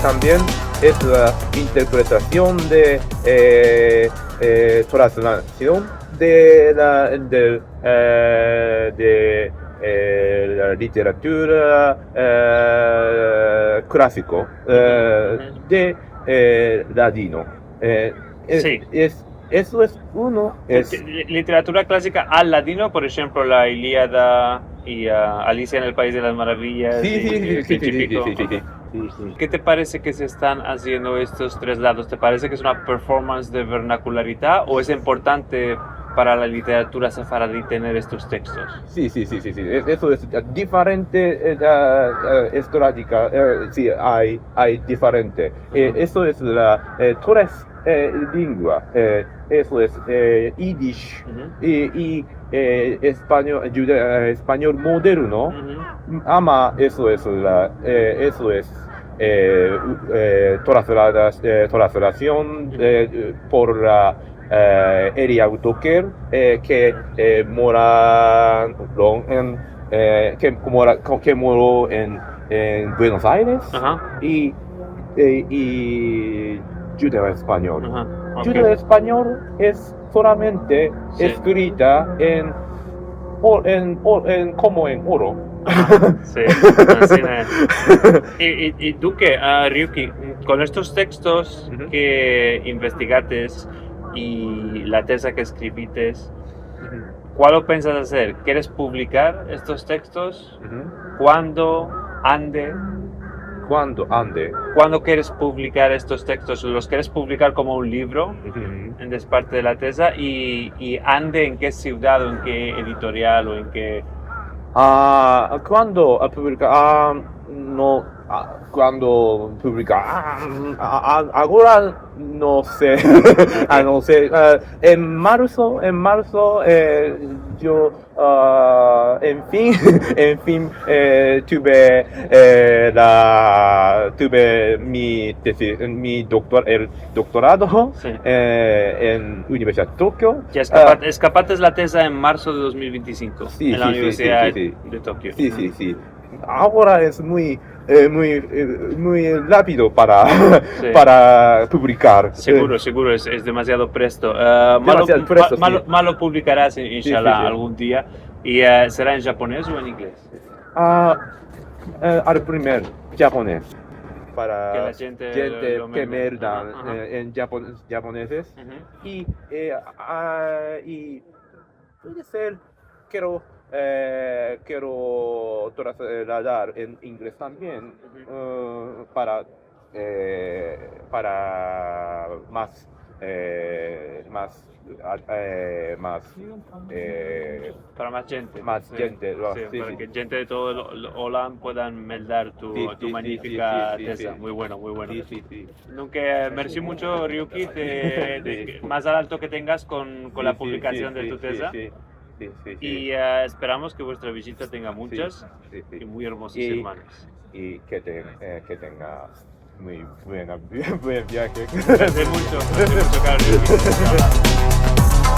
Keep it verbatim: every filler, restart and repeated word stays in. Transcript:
Tambien es la interpretasion de, e, e, traslasion de la, del, e, de, e, la literatura, e, klasiko, e, de, e, ladino. E, es, si, es, esto es uno, es... Li-, literatura klasika al ladino, por enshemplo, la Iliada i, a, Alicia en el Pais de las Maraviyas i, i El Prinsipi. Si, si, si, si, si. Ke te parese ke se estan aziendo estos traslados? Te parese ke es una performance de vernakularidad o es importante para la literatura sefaradi tener estos tekstos? Si, si, si, si, si. E-, esto es diferente, e, a, a, estorajika, e, si, ay, ay diferente. E, esto es la, e, tres e, lengua, e, esto es, e, yidish i, i, e, espanyo-, djuda-, e, espanyol moderno, ama, esto es la, e, esto es, e, u-, e, trasla-, e, traslasion, e, por la, e, Elia Udoker, e, ke, e, mora en, e, ke mora, ke mora en, en Buenos Aires i, e, i djudeo-espanyol. Djudeo-espanyol es solamente eskrita en o-, en o-, en, komo en oro. Si, ansi es. I, i, i Duke, a, Ryuki, kon estos tekstos ke investigates i la teza ke eskrivites, kualo pensas azer? Keres publikar estos tekstos? Kuando? Ande? Kuando? Ande? Kuando keres publikar estos tekstos? Los keres publikar komo un livro en desparte de la teza? I, i ande, en ke sivdad o en ke editorial o en ke? A, kuando a publikar? A, no, a, kuando publikar? A, a, a, agora no se. A, no se. A, en marso, en marso, e, yo, a, en fin, en fin, e, tuve, e, la, tuve mi tesi-, mi doktor-, el doktorado, e, en Universidad de Tokio. Ya eskapat-, eskapates la teza en marso de dos mil veintisinko en la Universidad de Tokio. Si, si, si. Agora es muy, e, muy, e, muy rapido para, para publikar. Seguro, seguro, es, es demaziado presto. E, malo, malo publikaras, in-, inshallah, algun dia. I, e, sera en japones o en inglez? A, e, al primer, japones. Para ke la djente lo, lo ke me lean, e, en japon-, japoneses. I, e, a, i puede ser, kero, e, kero trasladar en inglez tambien, e, para, e, para mas, e, mas, a, e, mas, e, para mas djente. Mas djente, si, para ke djente de todo el, el olam puedan meldar tu, tu magnifika teza. Muy bueno, muy bueno. Si, si, si. Donk, mersi muncho, Ryuki, te, te, mas al alto ke tengas kon, kon la publikasion de tu teza. Si, si, si. I, e, esperamos ke vuestra vijita tenga munchas i muy ermozas semanas. I ke te-, e, ke tenga muy buena, buen viaje. Mersi muncho, mersi muncho, karo Ryuki.